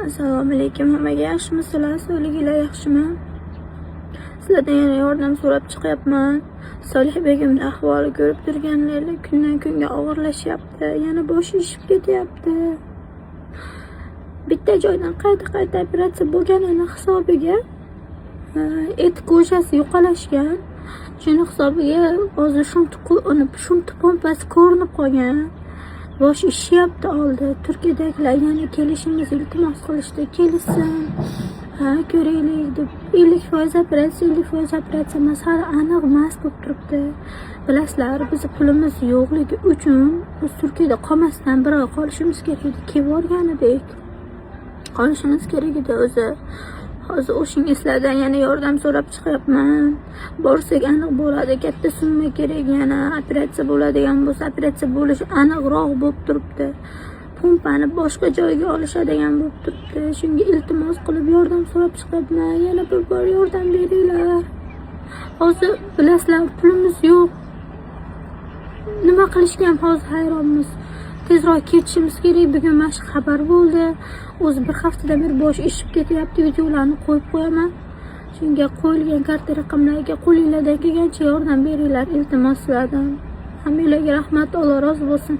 Assalomu alaykum hammaga. Yaxshimisizlar? Sog'liginglar yaxshimi? Sizlardan yana yordam so'rab chiqyapman. Solihbegimni ahvoli, ko'rib turganlaringlar, kundan kunga og'irlashyapti. Yana boshi shishib ketyapti. Bitta joydan qayta qayta operatsiya bo'lganini hisobiga et кожа si yo'qolashgan. Shuni hisobiga hozir shunt pompasi ko'rinib qolgan. Boshi shishyapti oldi. Turkiyadagilar yana kelishimizni iltimos qilishdi, kelishsin, ha, ko'raylik deb. 50% operatsiya, 50% operatsiya emas, hali aniq emas bo'lib turibdi. Bilasizlar, bizni pulimiz yo'qligi uchun biz Turkiyada qolmasdan bir oy qolishimiz kerak edi. Kelib olgan edik, qolishimiz kerak edi o'zi. Hozir o'shanga sizlardan yana yordam so'rab chiqyapman. Borsak, aniq bo'ladi. Katta summa kerak. Yana operatsiya bo'ladigan bo'lsa, operatsiya bo'lishi aniqroq bo'lib turibdi. Pompani boshqa joyga olishadigan bo'lib turibdi. Shunga iltimos qilib yordam so'rab chiqyapman. Yana bir bor yordam beringlar. Hozir, bilasizlar, pulimiz yo'q. Nima qilishga ham hozir hayronmiz. Tezroq ketishimiz kerak. Bugun mana shu xabar bo'ldi. O'zi bir haftadan beri boshi shishib ketyapti. Videolarni qo'yib qo'yaman. Shunga qo'yilgan karta raqamlariga qo'linglardan kelgancha yordam beringlar, iltimos sizlardan. Hammanglarga rahmat, Alloh rozi bo'lsin.